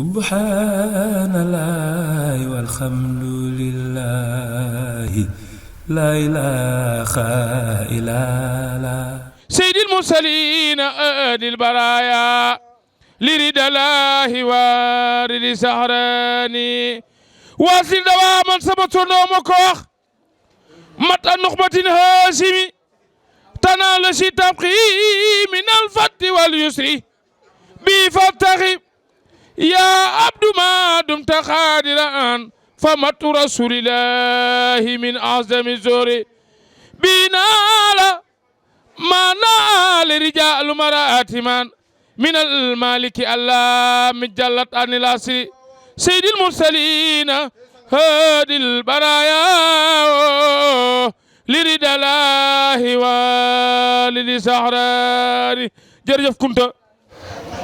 subhanallah walhamdulillah la ilaha illallah sayyidil mursalin adil baraya liridalahi waridi sahrani wasil dawaman sama turno ma ko wax mata nuxbatin hasimi tanal si tabqi min al fatti wal yusri bi fattaxi يا عبد ما دمت قادرا فمت رسول الله من أعظم الزور بنال ما نال رجال مرات من المالك الله مجلت عن الأسر سيد المرسلين هادي البرايا لرد الله وللسحرار جرجف كنت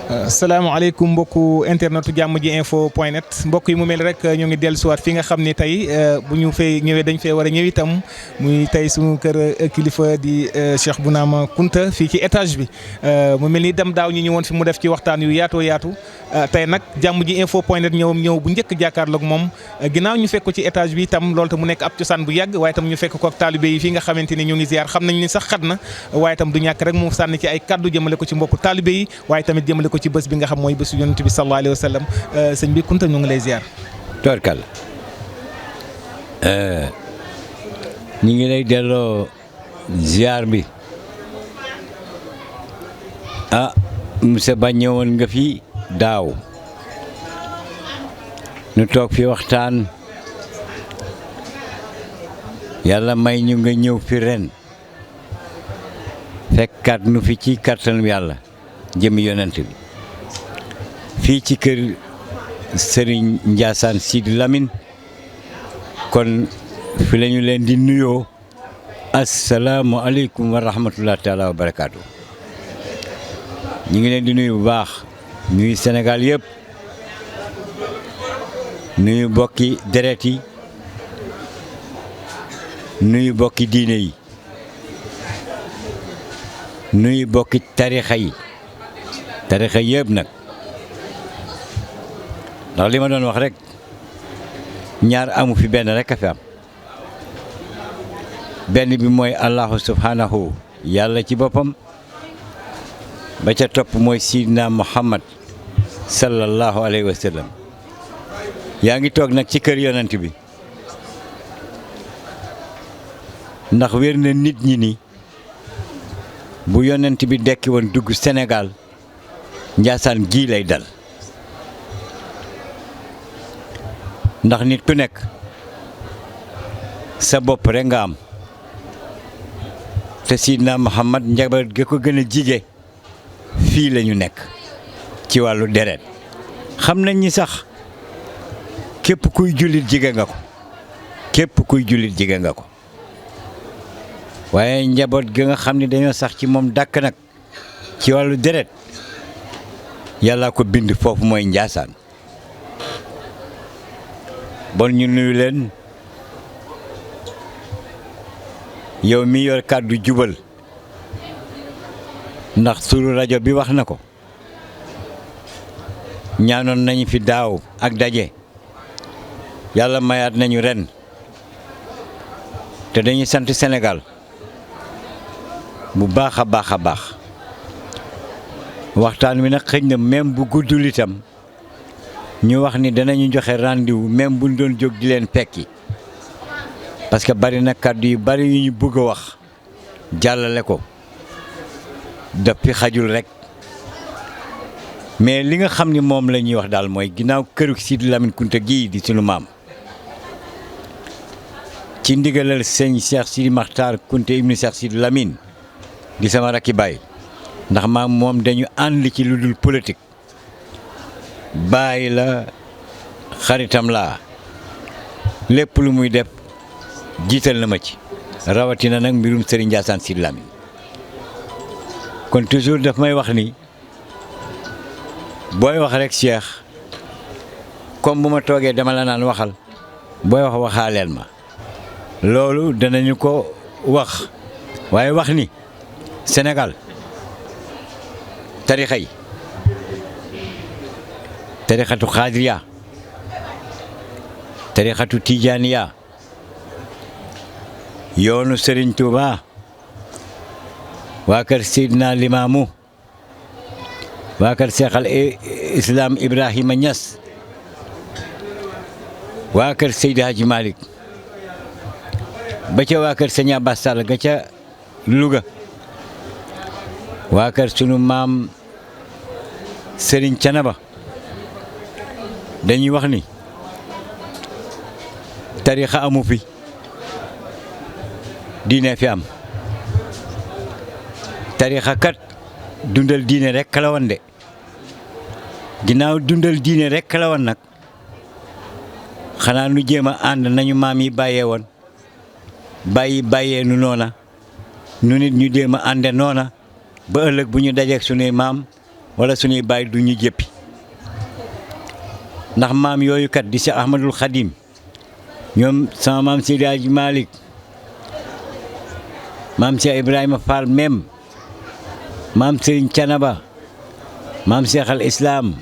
asalaamaaleykum mbokku internetu jàmm ji info point net mbokk yi mu mel rek ñu ngi dellusiwaat fi nga xam ne tey bu ñu fay ñëwee dañ fee war a ñëw itam muy tey suñu kër kilifa di Cheikh Bounama Kounta fii ci étage bi mu mel ni dem daaw ñu ñëwoon fi mu def ci waxtaan yu yaatoo yaatu tey nag jàmm ji info point net ñëw bu njëkk jàkkaarloog moom ginnaaw ñu fekk ko ci étage bi itam loolu te mu nekk ab cosaan bu yàgg waaye itam ñu fekk ko ak taalibe yi fii nga xamante ni ñu ngi ziar xam nañ ni sax xat na waaye itam du ñàkk rek mu sànni ci ay kaddu jëmale ko ci mbokku taalibe yi waaye tamit jëmale ko ci bés bi nga xam mooy bésu yonent bi sallallahu alayhi wa sallam sëñ bi Kounta ñu ngi lay ziar. Torkal ñu ngi lay delloo ziar bi monsieur Ba ñëwoon nga fi daaw nu toog fi waxtaan yàlla may ñu nga ñëw fi ren fekkaat nu fi ci kàttanu yàlla jëmi yonent bi fii ci kër Serigne Ndiassane Sidi Lamine kon fi lañu leen di nuyoo asalaamualeykum wa rahmatulah taala wa barakaatu. ñu ngi leen di nuyu bu baax nuyu Sénégal yëpp nuyu bokki deret yi nuyu bokki diine yi nuyu bokki tarixa yëpp nag ndax li ma doon wax rek ñaar amu fi benn rek a fi am benn bi mooy allahu subhanahu yàlla ci boppam ba ca topp mooy sidna muhammad sallallahu alayhi wa sallam yaa ngi toog nag ci kër yonent bi ndax wér na nit ñi ni bu yonent bi dekki woon dugg Sénégal Njaasaan gii lay dal ndax nit ku nekk sa bopp rek nga am te sidna muhammad njaboot ga ko gën a jige fii la ñu nekk ci wàllu deret xam nañ ni sax képp kuy jullit jige nga ko waaye njaboot ga nga xam ne dañoo sax ci moom dàkk nag ci wàllu deret yàlla ko bind foofu mooy Njaasaan bon ñu nuyu leen yow mi yor kàddu jubal ndax suru rajo bi wax na ko ñaanoon nañu fi daaw ak daje yàlla mayaat nañu ren te dañuy sant Sénégal bu baax a baax waxtaan wi nag xëj na même bu guddul itam ñu wax ni danañu joxe rendez-vous même buñ doon jóg di leen fekki parce que bari na kàddu yu bari yu ñu bëgg a wax jàllale ko daf fi xajul rek mais li nga xam ni moom la ñuy wax daal mooy ginnaaw këru Sidi Lamine Kounta gii di sunu maam ci ndigalal sëñ Cheikh Sidi Makhtar Kounta ibnu Cheikh Sidi Lamine di sama rakki baay ndax maam moom dañu ànd ci lu dul politique baay la xaritam laa lépp lu muy def jiital na ma ci rawatina nag mbirum Serigne Ndiassane Sidi Lamine kon toujours daf may wax ni booy wax rek Cheikh comme bu ma toogee dama la naan waxal booy wax waxaaleel ma loolu danañu ko wax waaye wax ni Sénégal tarixa yi tarixatu xaadiriya tarixatu tijaaniya yoonu Serigne Touba waa kër Seydina Limaamu waa kër Seexal Islam Ibrahima Niass waa kër Seydi Hadji Malick ba ca waa kër Sëñ Abbas Sall ga ca Louga waa kër sunu maam Serigne Canaba dañuy wax ni tarixa amu fi diine fi am tarixa kat dundal diine rek la woon de ginnaaw dundal diine rek la woon nag xanaa nu jéem a ànd nañu maam yi bàyyee woon bàyyee nu noona nu nit ñu jéem a ànde noona ba ëllëg bu ñu dajeek sunuy maam wala sunuy baay du ñu jëppi ndax maam yooyu kat di Cheikh Ahmadul Khadim ñoom sama maam Seydi Hadji Malick maam Cheikh Ibrahima Fall même maam Serigne Canaba maam Cheikh al Islam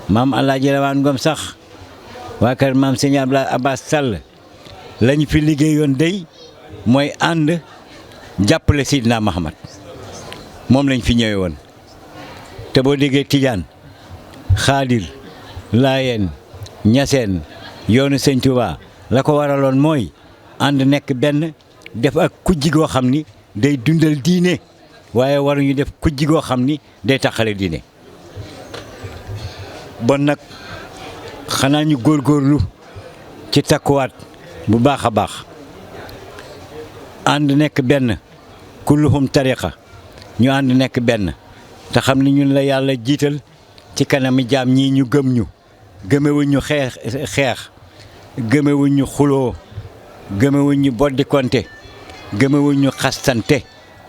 maam Alaaji Rawaan Ngom sax waa kër maam Sëñ Abbas Sall lañu fi liggéeyoon dey mooy ànd jàppale Seydina Muhammad moom lañ fi ñëwee woon te boo déggee Tijaan Xaadir Laayeen Ñaseen yoonu Sëñ Tuubaa la ko waraloon mooy ànd nekk benn def ak kujji goo xam ni day dundal diine waaye waruñu def kujji goo xam ni day taxale diine bon nag xanaa ñu góorgóorlu ci takkuwaat bu baax a baax ànd nekk benn kulluhum tariqa ñu ànd nekk benn te xam ni ñun la yàlla jiital ci kanami jaam ñii ñu gëm ñu gëmewuñ ñu xeex gëmewuñ ñu xuloo gëmewuñ ñu boddi konte gëmewuñ ñu xastante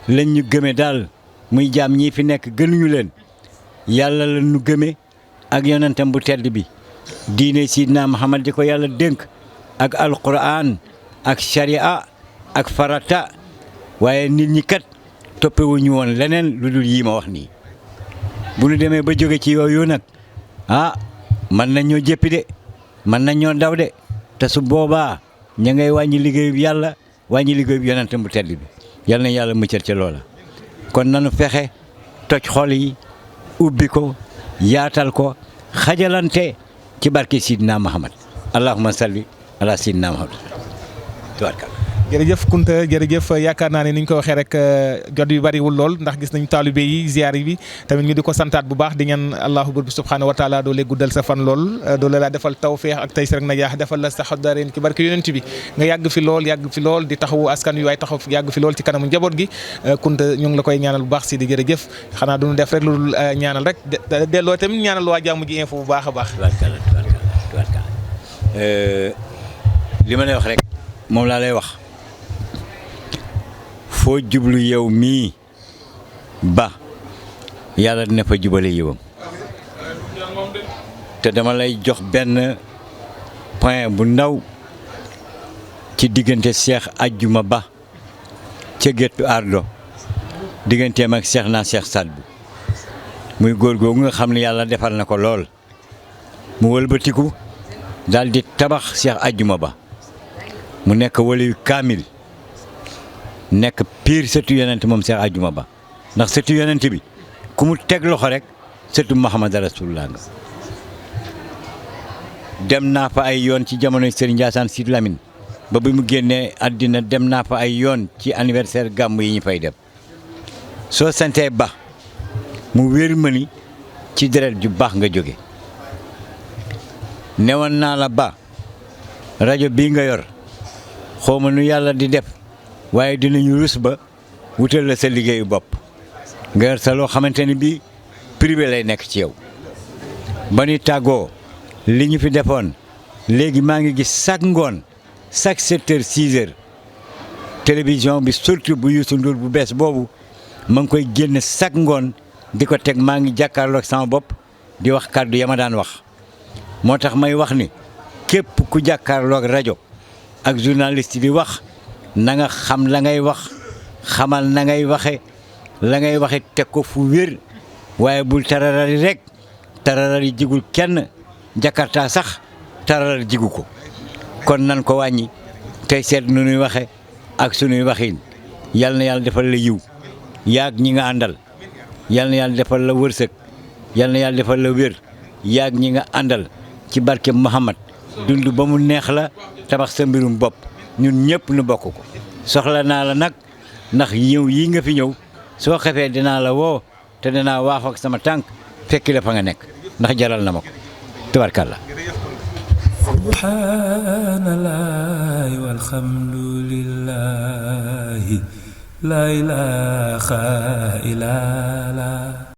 lañ ñu gëme daal muy jaam ñii fi nekk gënuñu leen yàlla la ñu gëme ak yonentam bu tedd bi diine Sidna Muhammad di ko yàlla dénk ak alquran ak sharia ak farata waaye nit ñi kat toppewuñu woon leneen lu dul yii ma wax nii bu ñu demee ba jóge ci yooyu nag mën nañ ñoo jëppi de mën nañ ñoo daw de te su boobaa ña ngay wàññi liggéeyub yàlla wàññi liggéeyub yonentam bu tedd bi yal na yàlla muccal ca loola kon nanu fexe toj xol yi ubbi ko yaatal ko xajalante ci barke Sidna Muhammad allahumma salli ala Sidna Muhammad tubaarkalla jërëjëf Kunta jërëjëf yaakaar naa ne ni ñu ko waxee rek jot bi bariwul lool ndax gis nañu taalibe yi ziyaar bi tamit ñu di ko santaat bu baax di ñaan allahu bur bi subhanahu wa taala doole guddal sa fan lool doole laa defal tawfeex ak taysir ak najaax defal la sax dareen ci barke yonent bi nga yàgg fi lool di taxawu askan wi waaye taxaw yàgg fi lool ci kanamu njaboot gi Kunta ñu ngi la koy ñaanal bu baax si di jërëjëf xanaa duñu def rek lu dul ñaanal rek delloo tamit ñaanal waa Jàmm ji info bu baax a baax li ma lay wax rek moom laa lay wax foo jublu yow mii ba yàlla dina fa jubale yiwam te dama lay jox benn point bu ndaw ci diggante Cheikh Ajjuma Ba ca Géttu Ardo digganteem ak Cheikh naa Cheikh Saad Bou muy góor googu nga xam ne yàlla defal na ko lool mu wëlbatiku daal di tabax Cheikh Ajjuma Ba mu nekk waliyu kaamil nekk pire sëtu yonent moom Cheikh Ajjuma Ba ndax sëtu yonent bi ku mu teg loxo rek sëtu Muhammad Rasulullah nga dem naa fa ay yoon ci jamonoy Serigne Ndiassane Sid Lamine ba bi mu génnee àddina dem naa fa ay yoon ci anniversaire gàmm yi ñu fay dem soo santee Ba mu wér ma ni ci deret ju baax nga jóge newoon naa la Ba rajo bii nga yor xawma nu yàlla di def waaye dinañu rus ba wutal la sa liggéeyu bopp nga yor sa loo xamante ni bii privé lay nekk ci yow ba ni tàggoo li ñu fi defoon léegi maa ngi gis chaque ngoon chaque 7 heures 6 heures télévision bi surtout bu Youssou Ndour bu bees boobu ma ngi koy génn chaque ngoon di ko teg maa ngi jàkkaarloog sama bopp di wax kàddu ya ma daan wax moo tax may wax ni képp ku jàkkaarloog rajo ak journaliste di wax na nga xam la ngay wax xamal na ngay waxe la ngay waxe teg ko fu wér waaye bul tararari rek tararar yi jigul kenn Jakarta sax tararar jigu ko kon nan ko wàññi tey seet nu nuy waxe ak sunuy waxiin yal na yàlla defal la yiw yaag ñi nga àndal yal na yàlla defal la wërsëg yal na yàlla defal la wér yaag ñi nga àndal ci barke Muhammad dund ba mu neex la tabax sa mbirum bopp ñun ñëpp nu bokk ko soxla naa la nag ndax ñëw yi nga fi ñëw soo xefee dinaa la woo te dinaa waaf ak sama tànk fekki la fa nga nekk ndax jaral na ma ko tabarkàlla subhanallahi walhamdulillahi la ilaha illallah